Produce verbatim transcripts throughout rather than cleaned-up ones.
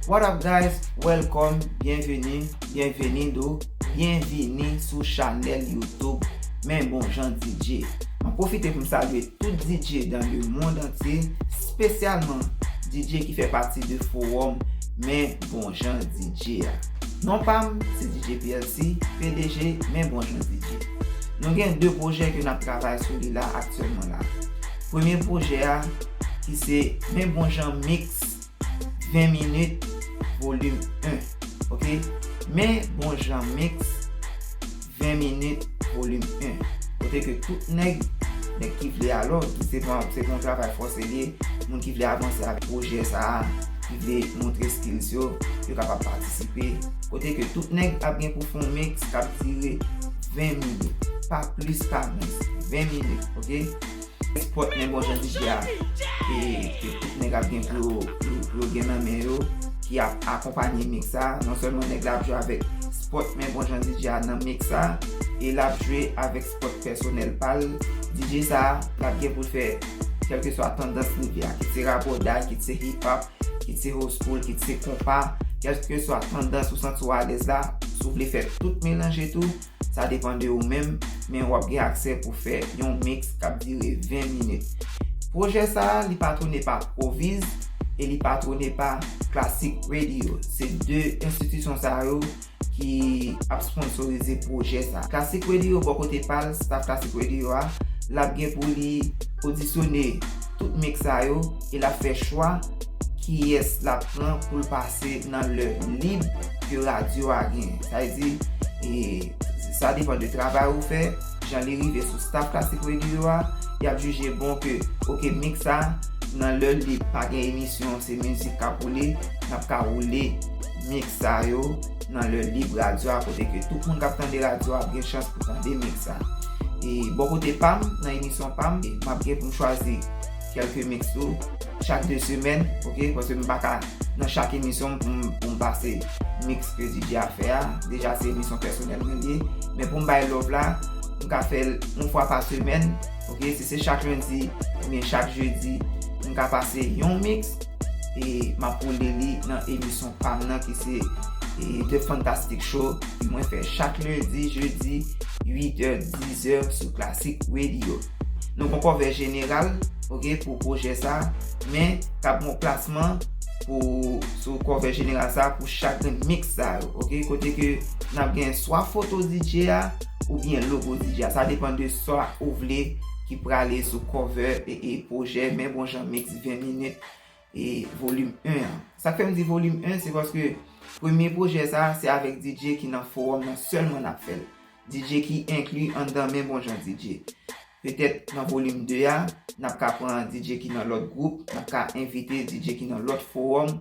What up, guys? Welcome, byenveni, byenvenido, byenvini sou chanèl YouTube Men Bon Jan D J. Mwen pwofite pou m salye tout D J dans le monde entier, espesyalman D J ki fè pati de fowòm Men Bon Jan D J a. Non pa m, se D J P L C, P D G Men Bon Jan D J. Nou gen de pwojè ke n ap travay sou li la aktyèlman la. Premye pwojè a, ki se Men Bon Jan Mix ven minit, volim en. Oke? Men Bon Jan Mix ven minit, volim en. Kote ke tout nèg, nèg ki vle alò, ki se pa, se pa yon travay fòse li ye, moun ki vle avanse avèk pwojè sa a, ki vle montre skills yo, yo kapab patisipe. Kote ke tout nèg ap gen pou fè yon mix k ap dire ven minit. Pa plis, pa mwens. Ven minit, oke? Spòt Men Bon Jan D J a, e, ke tout nèg ap gen pou yo, pou, pou yo gen nan men yo, ki ap akonpanye mix sa. Non sèlman nèg la ap jwe avèk spòt Men Bon Jan D J a nan mix sa, e l ap jwe avèk spòt pèsonèl pa l. D J sa, l ap gen pou l fè kèlkeswa tandans li vle a, kit se rabòday, kit se hip hop, kit se old school, kit se konpa, kèlkeswa tandans ou santi w alèz la, si w vle fè tout melanje tou, sa depann de ou menm, men w ap gen aksè pou fè yon mix k ap dire ven minit. Pwojè sa a, li patwone pa Proviz e li patwone pa Classic Radio. Se de enstitisyon sa yo ki ap sponsorize pwojè sa. Classic Radio, bò kote pa l, staff Classic Radio a, l ap gen pou li odisyone tout mix sa yo e l ap fè chwa kiyès l ap pran pou l pase nan lè lib ke radyo a genyen. Sa vle di, e, sa depann de travay ou fè, jan li rive sou staff Classic Radio a, y ap jije bon ke, oke, mix sa, nan lè lib, pa gen emisyon, se mizik k ap woule, n ap ka woule mix sa yo nan lè lib radyo a, kote ke tout moun k ap tande radyo a ap gen chans pou tande mix sa. E bò kote pa m, nan emisyon pa m, e m ap gen pou m chwazi kèlke mix tou chak de semèn, oke? Paske m pa ka nan chak emisyon pou m, pou m pase mix ke D J a fè a. Deja se emisyon pèsonèl mwen li ye. Men pou m bay love la, m ka fè l yon fwa pa semèn, oke? Si se chak lendi oubyen chak jedi, m ka pase yon mix e m ap woule li nan emisyon pa m nan ki se, e, The Fantastic Show, ke mwen fè chak lendi, jedi, uit è, diz è sou Classic Radio. Nou gon kòvè jeneral, oke, pou pwojè sa, men k ap gon plasman pou, sou kòvè jeneral sa pou chak grenn mix sa yo, oke, kote ke n ap gen swa foto D J a oubyen logo D J a. Sa depann de sa ou vle ki prale sou kòvè e, e pwojè Men Bon Jan Mix ven minit e volim en an. Sa k fè m di volim en, se paske premye pwojè sa a, se avèk D J ki nan fowòm nan sèlman n ap fè l. D J ki enkli anndan Men Bon Jan D J. Petèt nan volim de a, n ap ka pran D J ki nan lòt gwoup, n ap ka envite D J ki nan lòt fowòm.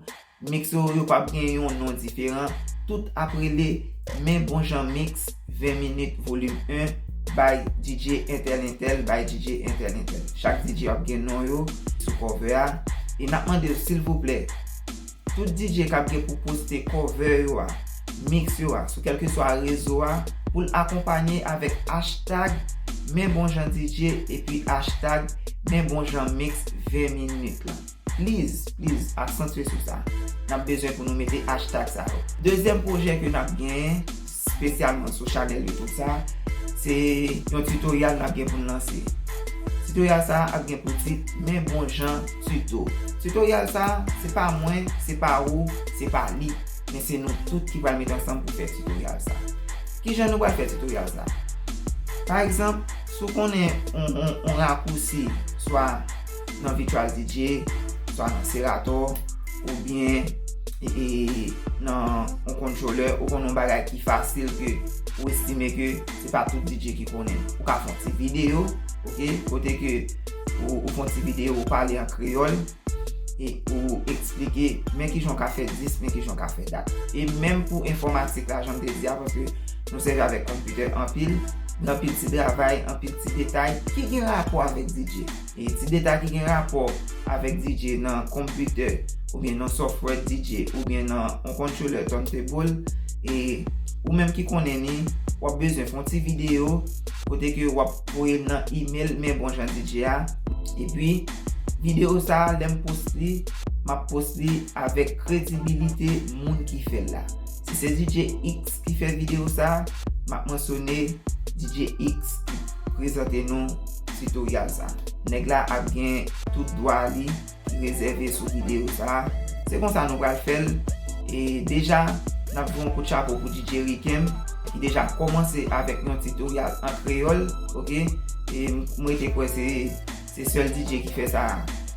Mix yo, yo p ap gen yon non diferan. Tout ap rele Men Bon Jan Mix ven minit volim en by D J entèl entèl, by D J entèl entèl. Chak D J ap gen non yo sou kòvè a. E n ap mande yo, silvouplè, tout D J k ap gen pou poste kòvè yo a, mix yo a, sou kèlkeswa rezo a, pou l akonpanye avèk hashtag Men Bon Jan D J epi hashtag Men Bon Jan Mix ven minit la. Please, please, aksantye sou sa. N ap bezwen pou nou mete hashtag sa yo. Dezyèm pwojè ke n ap genyen, espesyalman sou chanèl YouTube sa, se yon tutorial n ap gen pou n lanse. Tutorial sa ap gen pou tit Men Bon Jan Tuto. Tutorial sa, se pa mwen, se pa ou, se pa li, men se nou tout ki pral met ansanm pou fè tutorial sa. Kijan nou pral fè tutorial sa? Pa egzanp, si w konnen on, on, on rakousi, swa nan Virtual D J, swa nan Serato, oubyen, e, e, nan on controller, ou konnen on bagay ki fasil ke ou estime ke se pa tout D J ki konnen. Ou ka fè on ti videyo, oke, kote ke ou, ou fè on ti videyo, ou pale an kreyòl, e ou eksplike men kijan w ka fè dis, men kijan w ka fè dat. E menm pou enfòmatik la, jan m te di a, paske nou sèvi avèk konpitè anpil, gen anpil ti travay, anpil ti detay ki gen rapò avèk D J. E ti detay ki gen rapò avèk D J nan konpitè, oubyen nan software D J, oubyen nan yon controller turntable, e ou menm ki konnen li, w ap bezwen fè yon ti videyo kote ke w ap voye l nan email men bon jan D J a. Epi, videyo sa a, lè m post li, m ap post li avèk kredibilite moun ki fè l la. Si se D J X ki fè videyo sa a, m ap mansyone D J X ki prezante nou titoryal sa. Nèg la ap gen tout dwa li ki rezève sou videyo sa. Se konsa nou pral fè l. E deja, n ap voye yon kout chapo pou D J Rikem, ki deja kòmanse avèk yon titoryal an kreyòl, oke? E m, m rete kwè se, se sèl D J ki fè sa.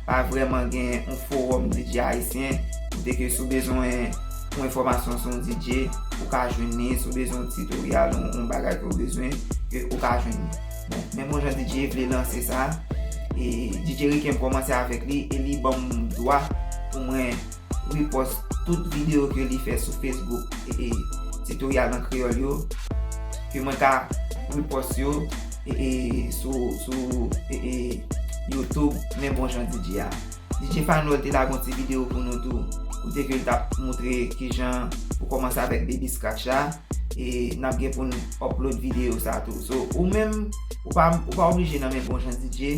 Pa vrèman gen yon fowòm D J ayisyen, kote ke si w bezwen yon enfòmasyon sou yon D J, ou ka jwenn li, si w bezwen yon titoryal, yon, yon bagay ke w bezwen, ke ou ka jwenn li. Bon, men bon jan D J vle lanse sa, e D J Rikem kòmanse avèk li, e li ban m dwa pou mwen repost tout videyo ke li fè sou Facebook, e, e, titoryal an kreyòl yo, ke mwen ka repost yo, e, e, sou, sou, e, e, YouTube, men bon jan D J a. D J Fanol te lage yon ti videyo pou nou tou, kote ke l t ap moutre kijan pou kòmanse avèk Baby Scratch la, e n ap gen pou n upload videyo sa tou. So, ou menm, ou pa, ou pa oblije nan men bon jan D J,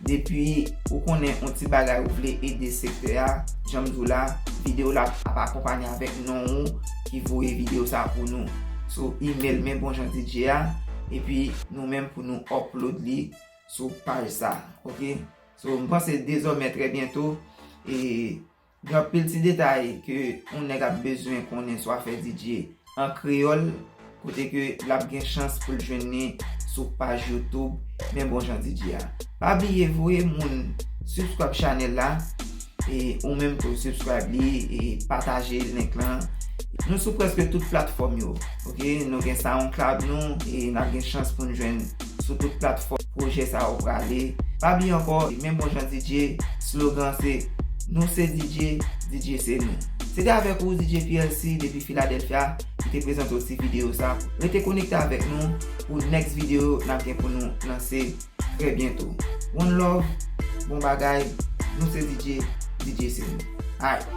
depi ou konnen yon ti bagay ou vle ede sektè a, jan m di w la, videyo la ap akonpanye avèk non ou ki voye videyo sa pou nou sou email men bon jan D J a, epi nou menm pou nou upload li sou paj sa, oke? So, m panse dezòmè trè byento, e gen anpil ti detay ke yon nèg ap bezwen konnen sou afè D J an kreyòl, kote ke l ap gen chans pou l jwenn li sou paj YouTube men bon jan D J a. Pa bliye voye moun subscribe chanèl la, e ou menm tou subscribe li, e pataje link lan. Nou sou prèske tout platfòm yo, oke? Nou gen SoundCloud nou, e n ap gen chans pou n jwenn sou tout platfòm pwojè sa yo prale. Pa bliye ankò, men bon jan D J, slogan se nou se D J, D J se nou. Se te avèk ou D J P L C depi Philadelphia ki te prezante w ti videyo sa. Rete konekte avèk nou pou next videyo n ap gen pou nou lanse trè byento. One love, bon bagay, nou se D J, D J se nou. Alright.